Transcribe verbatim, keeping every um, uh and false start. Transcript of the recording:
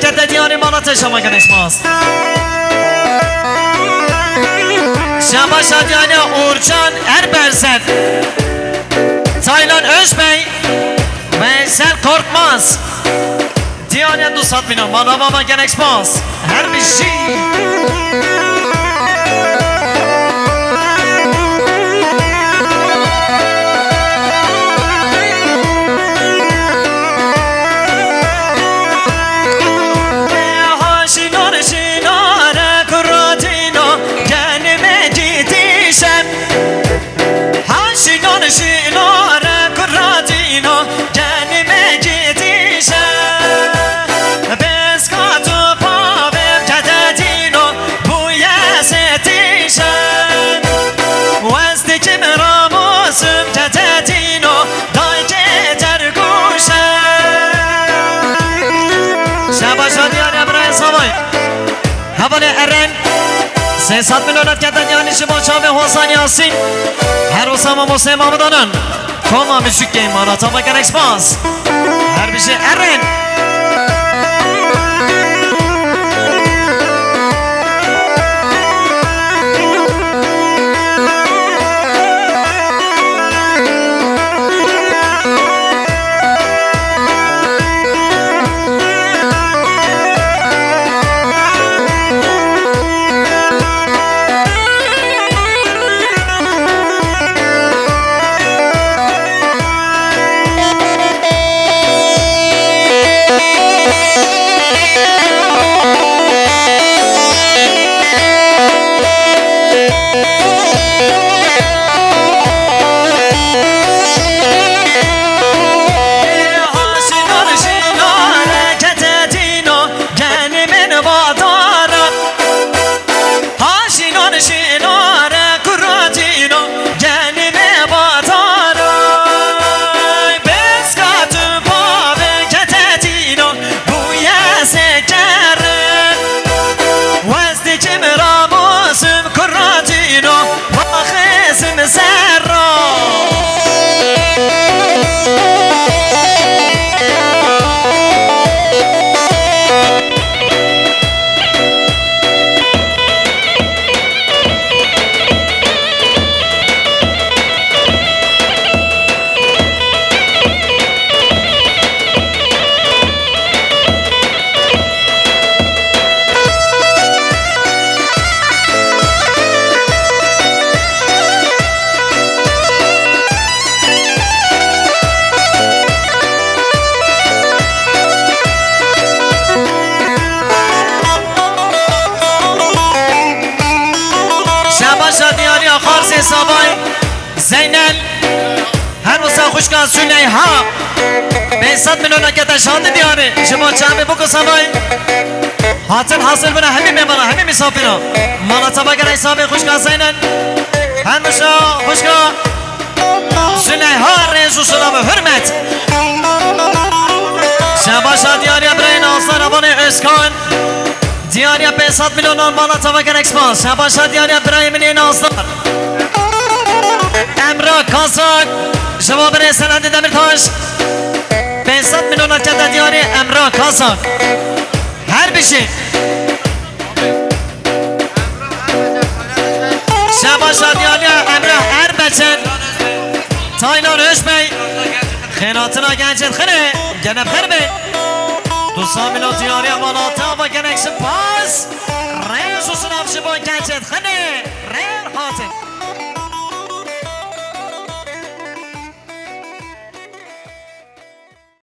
Kete diyarê mala te şama gelek spas. Şabaşa diyarê Orcan Erberzen. Taylan Özbey. Veysel Korkmaz. Diyarê du sed milyon. Mala mama gelek spas. Her bir şey. Ha şinar şinare kuratîno, genime gidişe. Ha şinar şinare kuratîno, genime gidişe. Bes katu pavem kedetîno, bu yesetişe. Westikim ramusum kedetîno, dayke derguşe. Şabaşa diyarê birayê Savay. Hevalê Eren. Sê sed milyonet kete diyarê ji bo çavê Hozan Yasin. Her wisa mamosteyê Mahmudanan. Koma muzîkê mala te va gelek spas. Her bijî Eren. Ha şinan şinare kuratîno, genime batara. Bes katim pave ketetîno, bûye sekerin. Westikim ramusum kuratîno, baxesim serra. Şabaşa diyariya Xarsê Savay, Zeynel, her wisa xwişka Züleyha. Pênc sed milyon kete şandî diyarê, ji bo çavê Buku Savay. Hatin hasil bûne hemî mêvana, hemî misafira. Mala te va gelek spas xwişka Zeynel. Her wisa xwişka Züleyha, rêz û silav û hurmet. Şabaşa diyariya birayê Nasar Avanê Özkan. Diyariya pênc sed milyonan mala te va gelek spas. Şabaşa diyariya birayê min ê Nasar. Emrah Kazak. Ji bo birê Selahattin Demirtaş. Pênc sed milyonan kete diyarê Emrah Kazak. Her bijî. Şabaşa diyariya Emrah Erbeçen. Taylan Özbey. Xênatina gencên xine. Gene bi xêr be. Du sed milyon diyariya mala te va gelek spas. Rêz û silav ji bo gencên xine.